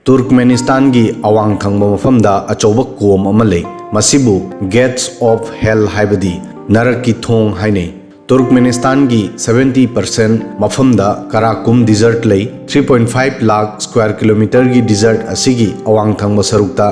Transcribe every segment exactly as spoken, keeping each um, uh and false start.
ꯇꯨꯔꯛꯃꯦꯅꯤꯁꯇꯥꯟꯒꯤ ꯑꯋꯥꯡ ꯊꯪꯕ ꯃꯐꯝꯗ ꯑꯆꯧꯕ ꯀꯣꯝ ꯑꯃ ꯂꯩ꯫ ꯃꯁꯤꯕꯨ Gates of Hell, ꯍꯥꯏꯕꯗꯤ ꯅꯔꯛꯀꯤ ꯊꯣꯡ, ꯍꯥꯏꯅꯩ꯫ ꯇꯨꯔꯛꯃꯦꯅꯤꯁꯇꯥꯟꯒꯤ seventy percent ꯃꯐꯝꯗ ꯀꯔꯥꯀꯨꯝ desert ꯂꯩ꯫ Three point five lakh square kilometerꯒꯤ desert ꯑꯁꯤꯒꯤ ꯑꯋꯥꯡ ꯊꯪꯕ ꯁꯔꯨꯛꯇ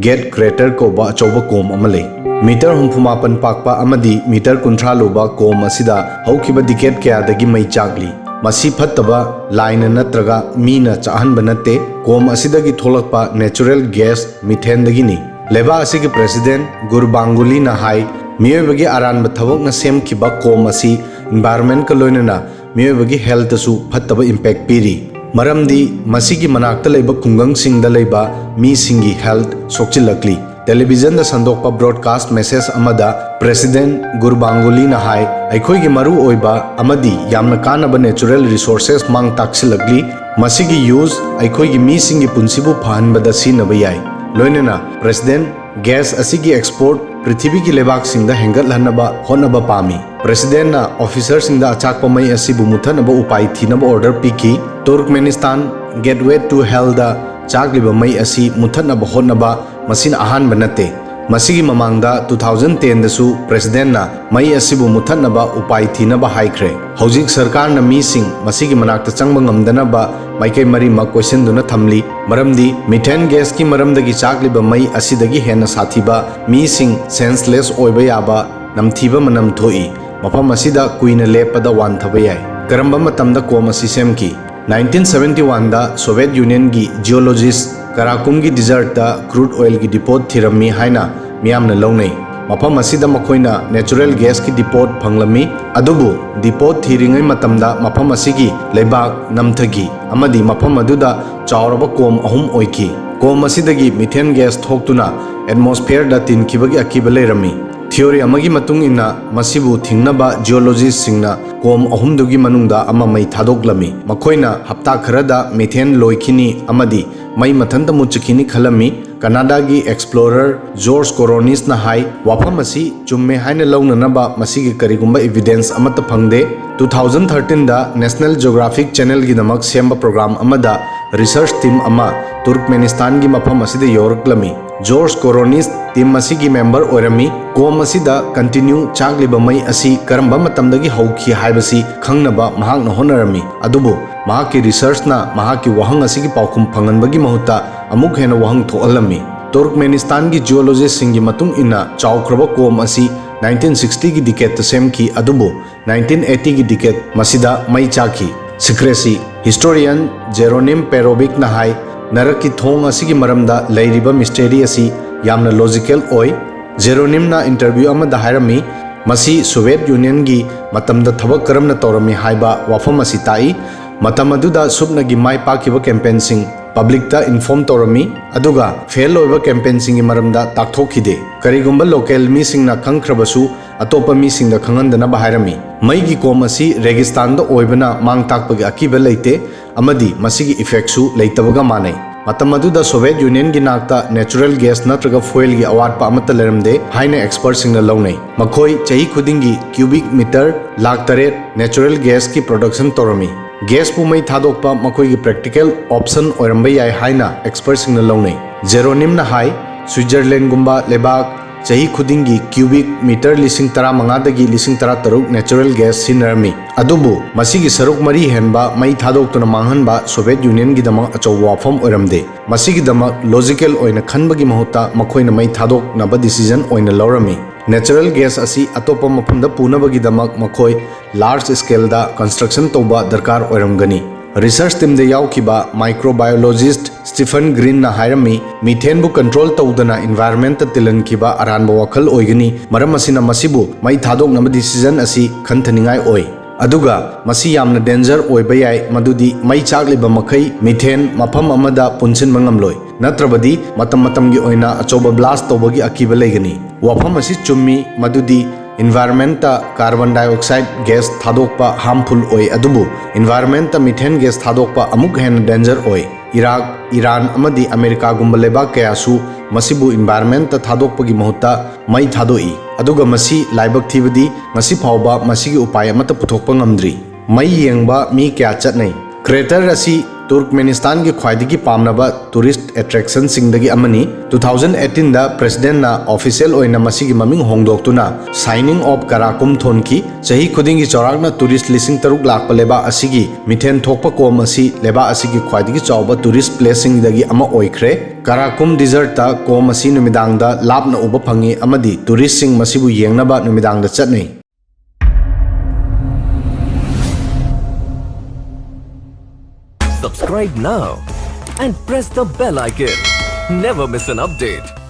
Gate Crater ꯀꯧꯕ ꯑꯆꯧꯕ ꯀꯣꯝ ꯑꯃ ꯂꯩ꯫ ꯃꯤꯇꯔ ꯍꯨꯝꯐꯨ ꯃꯥꯄꯟ ꯄꯥꯛꯄ ꯑꯃꯗꯤ ꯃꯤꯇꯔ ꯀꯨꯟꯊ꯭ꯔꯥ ꯂꯨꯕ ꯀꯣꯝ ꯑꯁꯤꯗ ꯍꯧꯈꯤꯕ decade ꯀꯌꯥꯗꯒꯤ ꯃꯩ ꯆꯥꯛꯂꯤ꯫ ꯃꯁꯤ ꯐꯠꯇꯕ ꯂꯥꯏꯅ ꯅꯠꯇ꯭ꯔꯒ ꯃꯤꯅ ꯆꯥꯛꯍꯟꯕ ꯅꯠꯇꯦ꯫ ꯀꯣꯝ ꯑꯁꯤꯗꯒꯤ ꯊꯣꯛꯂꯛꯄ natural gas methaneꯗꯒꯤꯅꯤ꯫ ꯂꯩꯕꯥꯛ ꯑꯁꯤꯒꯤ president ꯒꯨꯔꯕꯥꯡꯒꯨꯂꯤꯅ ꯍꯥꯏ, ꯃꯤꯑꯣꯏꯕꯒꯤ ꯑꯔꯥꯟꯕ ꯊꯕꯛꯅ ꯁꯦꯝꯈꯤꯕ ꯀꯣꯝ ꯑꯁꯤ environmentꯀ ꯂꯣꯏꯅꯅ ꯃꯤꯑꯣꯏꯕꯒꯤ healthꯇꯁꯨ ꯐꯠꯇꯕ impact ꯄꯤꯔꯤ, ꯃꯔꯝꯗꯤ ꯃꯁꯤꯒꯤ ꯃꯅꯥꯛꯇ ꯂꯩꯕ ꯈꯨꯡꯒꯪꯁꯤꯡꯗ ꯂꯩꯕ ꯃꯤꯁꯤꯡꯒꯤ health ꯁꯣꯛꯆꯤꯜꯂꯛꯂꯤ꯫ Televisionꯗ ꯁꯟꯗꯣꯛꯄ broadcast message ꯑꯃꯗ president ꯒꯨꯔꯕꯥꯡꯒꯨꯂꯤꯅ ꯍꯥꯏ, ꯑꯩꯈꯣꯏꯒꯤ ꯃꯔꯨ ꯑꯣꯏꯕ ꯑꯃꯗꯤ ꯌꯥꯝꯅ ꯀꯥꯟꯅꯕ natural resources ꯃꯥꯡ ꯇꯥꯛꯁꯤꯜꯂꯛꯂꯤ꯫ ꯃꯁꯤꯒꯤ use ꯑꯩꯈꯣꯏꯒꯤ ꯃꯤꯁꯤꯡꯒꯤ ꯄꯨꯟꯁꯤꯕꯨ ꯐꯍꯟꯕꯗ ꯁꯤꯖꯤꯟꯅꯕ ꯌꯥꯏ꯫ ꯂꯣꯏꯅꯅ president gas ꯑꯁꯤꯒꯤ export ꯄ꯭ꯔꯤꯊꯤꯕꯤꯒꯤ ꯂꯩꯕꯥꯛꯁꯤꯡꯗ ꯍꯦꯟꯒꯠꯍꯟꯅꯕ ꯍꯣꯠꯅꯕ ꯄꯥꯝꯃꯤ꯫ Presidentꯅ officerꯁꯤꯡꯗ ꯑꯆꯥꯛꯄ ꯃꯩ ꯑꯁꯤꯕꯨ ꯃꯨꯊꯠꯅꯕ ꯎꯄꯥꯏ ꯊꯤꯅꯕ order ꯄꯤꯈꯤ꯫ Turkmenistan Gateway to Hellꯗ ꯆꯥꯛꯂꯤꯕ ꯃꯩ ꯑꯁꯤ ꯃꯨꯊꯠꯅꯕ ꯍꯣꯠꯅꯕ ꯃꯁꯤꯅ ꯑꯍꯥꯟꯕ ꯅꯠꯇꯦ꯫ ꯃꯁꯤꯒꯤ ꯃꯃꯥꯡꯗ two thousand tenꯗꯁꯨ presidentꯅ ꯃꯩ ꯑꯁꯤꯕꯨ ꯃꯨꯊꯠꯅꯕ ꯎꯄꯥꯏ ꯊꯤꯅꯕ ꯍꯥꯏꯈ꯭ꯔꯦ꯫ ꯍꯧꯖꯤꯛ ꯁꯔꯀꯥꯔꯅ ꯃꯤꯁꯤꯡ ꯃꯁꯤꯒꯤ ꯃꯅꯥꯛꯇ ꯆꯪꯕ ꯉꯝꯗꯅꯕ ꯃꯥꯏꯀꯩ ꯃꯔꯤꯃꯛ ꯀꯣꯏꯁꯤꯟꯗꯨꯅ ꯊꯝꯂꯤ, ꯃꯔꯝꯗꯤ methane gasꯀꯤ ꯃꯔꯝꯗꯒꯤ ꯆꯥꯛꯂꯤꯕ ꯃꯩ ꯑꯁꯤꯗꯒꯤ ꯍꯦꯟꯅ ꯁꯥꯊꯤꯕ, ꯃꯤꯁꯤꯡ senseless ꯑꯣꯏꯕ ꯌꯥꯕ ꯅꯝꯊꯤꯕ ꯃꯅꯝ ꯊꯣꯛꯏ꯫ ꯃꯐꯝ ꯑꯁꯤꯗ ꯀꯨꯏꯅ ꯂꯦꯞꯄꯗ ꯋꯥꯟꯊꯕ ꯌꯥꯏ꯫ ꯀꯔꯝꯕ ꯃꯇꯝꯗ ꯀꯣꯝ ꯑꯁꯤ ꯁꯦꯝꯈꯤ? Nineteen seventy oneꯗ Soviet Unionꯒꯤ geologist ꯀꯔꯥꯀꯨꯝꯒꯤ desertꯇ crude oilꯒꯤ depot ꯊꯤꯔꯝꯃꯤ ꯍꯥꯏꯅ ꯃꯤꯌꯥꯝꯅ ꯂꯧꯅꯩ꯫ ꯃꯐꯝ ꯑꯁꯤꯗ ꯃꯈꯣꯏꯅ natural gasꯀꯤ depot ꯐꯪꯂꯝꯃꯤ꯫ ꯑꯗꯨꯕꯨ depot ꯊꯤꯔꯤꯉꯩ ꯃꯇꯝꯗ ꯃꯐꯝ ꯑꯁꯤꯒꯤ ꯂꯩꯕꯥꯛ ꯅꯝꯊꯈꯤ ꯑꯃꯗꯤ ꯃꯐꯝ ꯑꯗꯨꯗ ꯆꯥꯎꯔꯕ ꯀꯣꯝ ꯑꯍꯨꯝ ꯑꯣꯏꯈꯤ꯫ ꯀꯣꯝ ꯑꯁꯤꯗꯒꯤ methane gas ꯊꯣꯛꯇꯨꯅ atmosphereꯗ ꯇꯤꯟꯈꯤꯕꯒꯤ ꯑꯀꯤꯕ ꯂꯩꯔꯝꯃꯤ꯫ Theory ꯑꯃꯒꯤ ꯃꯇꯨꯡ ꯏꯟꯅ, ꯃꯁꯤꯕꯨ ꯊꯤꯡꯅꯕ geologistꯁꯤꯡꯅ ꯀꯣꯝ ꯑꯍꯨꯝꯗꯨꯒꯤ ꯃꯅꯨꯡꯗ ꯑꯃ ꯃꯩ ꯊꯥꯗꯣꯛꯂꯝꯃꯤ꯫ ꯃꯈꯣꯏꯅ ꯍꯞꯇꯥ ꯈꯔꯗ methane ꯂꯣꯏꯈꯤꯅꯤ ꯑꯃꯗꯤ ꯃꯩ ꯃꯊꯟꯇ ꯃꯨꯠꯆꯈꯤꯅꯤ ꯈꯜꯂꯝꯃꯤ꯫ ꯀꯅꯥꯗꯥꯒꯤ explorer George Coronis ꯅ ꯍꯥꯏ, ꯋꯥꯐꯝ ꯑꯁꯤ ꯆꯨꯝꯃꯦ ꯍꯥꯏꯅ ꯂꯧꯅꯅꯕ ꯃꯁꯤꯒꯤ ꯀꯔꯤꯒꯨꯝꯕ evidence ꯑꯃꯠꯇ ꯐꯪꯗꯦ꯫ Two thousand thirteen ꯗ National Geographic Channel ꯒꯤꯗꯃꯛ ꯁꯦꯝꯕ program ꯑꯃꯗ research team ꯑꯃ ꯇꯨꯔꯛꯃꯦꯅꯤꯁꯇꯥꯟꯒꯤ ꯃꯐꯝ ꯑꯁꯤꯗ ꯌꯧꯔꯛꯂꯝꯃꯤ꯫ George Coronis team ꯑꯁꯤꯒꯤ member ꯑꯣꯏꯔꯝꯃꯤ꯫ ꯀꯣꯝ ꯑꯁꯤꯗ continue ꯆꯥꯛꯂꯤꯕ ꯃꯩ ꯑꯁꯤ ꯀꯔꯝꯕ ꯃꯇꯝꯗꯒꯤ ꯍꯧꯈꯤ ꯍꯥꯏꯕꯁꯤ ꯈꯪꯅꯕ ꯃꯍꯥꯛꯅ ꯍꯣꯠꯅꯔꯝꯃꯤ꯫ ꯑꯗꯨꯕꯨ ꯃꯍꯥꯛꯀꯤ research ꯅ ꯃꯍꯥꯛꯀꯤ ꯋꯥꯍꯪ ꯑꯁꯤꯒꯤ ꯄꯥꯎꯈꯨꯝ ꯐꯪꯍꯟꯕꯒꯤ ꯃꯍꯨꯠꯇ ꯑꯃꯨꯛ ꯍꯦꯟꯅ ꯋꯥꯍꯪ ꯊꯣꯛꯍꯜꯂꯝꯃꯤ꯫ ꯇꯨꯔꯛꯃꯦꯅꯤꯁꯇꯥꯟꯒꯤ geologist ꯁꯤꯡꯒꯤ ꯃꯇꯨꯡ ꯏꯟꯅ, ꯆꯥꯎꯈ꯭ꯔꯕ ꯀꯣꯝ ꯑꯁꯤ nineteen sixty ꯒꯤ decade ꯇ ꯁꯦꯝꯈꯤ, ꯑꯗꯨꯕꯨ nineteen eighty ꯒꯤ decade ꯃꯁꯤꯗ ꯃꯩ ꯆꯥꯛꯈꯤ꯫ Secrecy꯫ Historian Jeronim Perovic ꯅ ꯍꯥꯏ, ꯅꯔꯛꯀꯤ ꯊꯣꯡ ꯑꯁꯤꯒꯤ ꯃꯔꯝꯗ ꯂꯩꯔꯤꯕ mystery ꯑꯁꯤ ꯌꯥꯝꯅ logical ꯑꯣꯏ꯫ Jeronim ꯅ interview ꯑꯃꯗ ꯍꯥꯏꯔꯝꯃꯤ, ꯃꯁꯤ Soviet Union ꯒꯤ ꯃꯇꯝꯗ ꯊꯕꯛ ꯀꯔꯝꯅ ꯇꯧꯔꯝꯃꯤ ꯍꯥꯏꯕ ꯋꯥꯐꯝ ꯑꯁꯤ ꯇꯥꯛꯏ꯫ ꯃꯇꯝ ꯑꯗꯨꯗ ꯁꯨꯞꯅꯒꯤ ꯃꯥꯏ ꯄꯥꯛꯈꯤꯕ campaign ꯁꯤꯡ public ꯇ inform ꯇꯧꯔꯝꯃꯤ, ꯑꯗꯨꯒ fail ꯑꯣꯏꯕ campaign ꯁꯤꯡꯒꯤ ꯃꯔꯝꯗ ꯇꯥꯛꯊꯣꯛꯈꯤꯗꯦ꯫ ꯀꯔꯤꯒꯨꯝꯕ local ꯃꯤꯁꯤꯡꯅ ꯈꯪꯈ꯭ꯔꯕꯁꯨ, ꯑꯇꯣꯞꯄ ꯃꯤꯁꯤꯡꯗ ꯈꯪꯍꯟꯗꯅꯕ ꯍꯥꯏꯔꯝꯃꯤ꯫ ꯃꯩꯒꯤ ꯀꯣꯝ ꯑꯁꯤ ꯔꯦꯒꯤꯁꯇꯥꯟꯗ ꯑꯣꯏꯕꯅ ꯃꯥꯡ ꯇꯥꯛꯄꯒꯤ ꯑꯀꯤꯕ ꯂꯩꯇꯦ, ꯑꯃꯗꯤ ꯃꯁꯤꯒꯤ effect ꯁꯨ ꯂꯩꯇꯕꯒ ꯃꯥꯟꯅꯩ꯫ ꯃꯇꯝ ꯑꯗꯨꯗ Soviet Union ꯒꯤ ꯅꯥꯛꯇ natural gas ꯅꯠꯇ꯭ꯔꯒ fuel ꯒꯤ ꯑꯋꯥꯠꯄ ꯑꯃꯠꯇ ꯂꯩꯔꯝꯗꯦ ꯍꯥꯏꯅ expert ꯁꯤꯡꯅ ꯂꯧꯅꯩ꯫ ꯃꯈꯣꯏ ꯆꯍꯤ ꯈꯨꯗꯤꯡꯒꯤ cubic meter ꯂꯥꯈ ꯇꯔꯦꯠ natural gas ꯀꯤ production ꯇꯧꯔꯝꯃꯤ꯫ Gas ꯄꯨ ꯃꯩ ꯊꯥꯗꯣꯛꯄ ꯃꯈꯣꯏꯒꯤ practical option ꯑꯣꯏꯔꯝꯕ ꯌꯥꯏ ꯍꯥꯏꯅ expert ꯁꯤꯡꯅ ꯂꯧꯅꯩ꯫ Jeronim ꯅ ꯍꯥꯏ, Switzerland ꯒꯨꯝꯕ ꯂꯩꯕꯥꯛ ꯆꯍꯤ ꯈꯨꯗꯤꯡꯒꯤ cubic meter ꯂꯤꯁꯤꯡ ꯇꯔꯥꯃꯉꯥꯗꯒꯤ ꯂꯤꯁꯤꯡ ꯇꯔꯥꯇꯔꯨꯛ natural gas ꯁꯤꯖꯤꯟꯅꯔꯝꯃꯤ꯫ ꯑꯗꯨꯕꯨ ꯃꯁꯤꯒꯤ ꯁꯔꯨꯛ ꯃꯔꯤ ꯍꯦꯟꯕ ꯃꯩ ꯊꯥꯗꯣꯛꯇꯨꯅ ꯃꯥꯡꯍꯟꯕ Soviet Union ꯒꯤꯗꯃꯛ ꯑꯆꯧꯕ ꯋꯥꯐꯝ ꯑꯣꯏꯔꯝꯗꯦ꯫ ꯃꯁꯤꯒꯤꯗꯃꯛ logical ꯑꯣꯏꯅ ꯈꯟꯕꯒꯤ ꯃꯍꯨꯠꯇ ꯃꯈꯣꯏꯅ ꯃꯩ ꯊꯥꯗꯣꯛꯅꯕ decision ꯑꯣꯏꯅ ꯂꯧꯔꯝꯃꯤ꯫ Natural gas ꯑꯁꯤ ꯑꯇꯣꯞꯄ ꯃꯐꯝꯗ ꯄꯨꯅꯕꯒꯤꯗꯃꯛ ꯃꯈꯣꯏ large scale ꯗ construction ꯇꯧꯕ ꯗꯔꯀꯥꯔ ꯑꯣꯏꯔꯝꯒꯅꯤ꯫ Research team ꯗ ꯌꯥꯎꯈꯤꯕ microbiologist Stephen Green ꯅ ꯍꯥꯏꯔꯝꯃꯤ, methane ꯕꯨ control ꯇꯧꯗꯅ environment ꯇ ꯇꯤꯜꯍꯟꯈꯤꯕ ꯑꯔꯥꯟꯕ ꯋꯥꯈꯜ ꯑꯣꯏꯒꯅꯤ, ꯃꯔꯝ ꯑꯁꯤꯅ ꯃꯁꯤꯕꯨ ꯃꯩ ꯊꯥꯗꯣꯛꯅꯕ decision ꯑꯁꯤ ꯈꯟꯊꯅꯤꯡꯉꯥꯏ ꯑꯣꯏ꯫ ꯑꯗꯨꯒ ꯃꯁꯤ ꯌꯥꯝꯅ danger ꯑꯣꯏꯕ ꯌꯥꯏ, ꯃꯗꯨꯗꯤ ꯃꯩ ꯆꯥꯛꯂꯤꯕ ꯃꯈꯩ methane ꯃꯐꯝ ꯑꯃꯗ ꯄꯨꯟꯁꯤꯟꯕ ꯉꯝꯂꯣꯏ, ꯅꯠꯇ꯭ꯔꯕꯗꯤ ꯃꯇꯝ ꯃꯇꯝꯒꯤ ꯑꯣꯏꯅ ꯑꯆꯧꯕ blast ꯇꯧꯕꯒꯤ ꯑꯀꯤꯕ ꯂꯩꯒꯅꯤ꯫ ꯋꯥꯐꯝ ꯑꯁꯤ ꯆꯨꯝꯃꯤ, ꯃꯗꯨꯗꯤ environment ꯇ carbon dioxide gas ꯊꯥꯗꯣꯛꯄ harmful ꯑꯣꯏ, ꯑꯗꯨꯕꯨ environment ꯇ methane gas ꯊꯥꯗꯣꯛꯄ ꯑꯃꯨꯛ ꯍꯦꯟꯅ danger ꯑꯣꯏ꯫ ꯏꯔꯥꯛ, ꯏꯔꯥꯟ ꯑꯃꯗꯤ ꯑꯃꯦꯔꯤꯀꯥꯒꯨꯝꯕ ꯂꯩꯕꯥꯛ ꯀꯌꯥꯁꯨ ꯃꯁꯤꯕꯨ environment ꯊꯥꯗꯣꯛꯄꯒꯤ ꯃꯍꯨꯠꯇ ꯃꯩ ꯊꯥꯗꯣꯛꯏ, ꯑꯗꯨꯒ ꯃꯁꯤ ꯂꯥꯏꯕꯛ ꯊꯤꯕꯗꯤ ꯉꯁꯤ ꯐꯥꯎꯕ ꯃꯁꯤꯒꯤ ꯎꯄꯥꯏ ꯑꯃꯠꯇ ꯄꯨꯊꯣꯛꯄ ꯉꯝꯗ꯭ꯔꯤ꯫ ꯃꯩ ꯌꯦꯡꯕ ꯃꯤ ꯀꯌꯥ ꯆꯠꯅꯩ꯫ Crater ꯑꯁꯤ ꯇꯨꯔꯛꯃꯦꯅꯤꯁꯇꯥꯟꯒꯤ ꯈ꯭ꯋꯥꯏꯗꯒꯤ ꯄꯥꯝꯅꯕ tourist attractionꯁꯤꯡꯗꯒꯤ ꯑꯃꯅꯤ꯫ Two thousand eighteenꯗ Presidentꯅ official ꯑꯣꯏꯅ ꯃꯁꯤꯒꯤ ꯃꯃꯤꯡ ꯍꯣꯡꯗꯣꯛꯇꯨꯅ Shining of Karakum ꯊꯣꯟꯈꯤ꯫ ꯆꯍꯤ ꯈꯨꯗꯤꯡꯒꯤ ꯆꯥꯎꯔꯥꯛꯅ tourist ꯂꯤꯁꯤꯡ ꯇꯔꯨꯛ ꯂꯥꯛꯄ ꯂꯩꯕꯥꯛ ꯑꯁꯤꯒꯤ ꯃꯤꯊꯦꯟ ꯊꯣꯛꯄ ꯀꯣꯝ ꯑꯁꯤ ꯂꯩꯕꯥꯛ ꯑꯁꯤꯒꯤ ꯈ꯭ꯋꯥꯏꯗꯒꯤ ꯆꯥꯎꯕ tourist placeꯁꯤꯡꯗꯒꯤ ꯑꯃ ꯑꯣꯏꯈ꯭ꯔꯦ꯫ ꯀꯔꯥꯀꯨꯝ desertꯇ ꯀꯣꯝ ꯑꯁꯤ ꯅꯨꯃꯤꯗꯥꯡꯗ ꯂꯥꯞꯅ ꯎꯕ ꯐꯪꯉꯤ ꯑꯃꯗꯤ touristꯁꯤꯡ ꯃꯁꯤꯕꯨ ꯌꯦꯡꯅꯕ ꯅꯨꯃꯤꯗꯥꯡꯗ ꯆꯠꯅꯩ꯫ Subscribe now and press the bell icon. Never miss an update.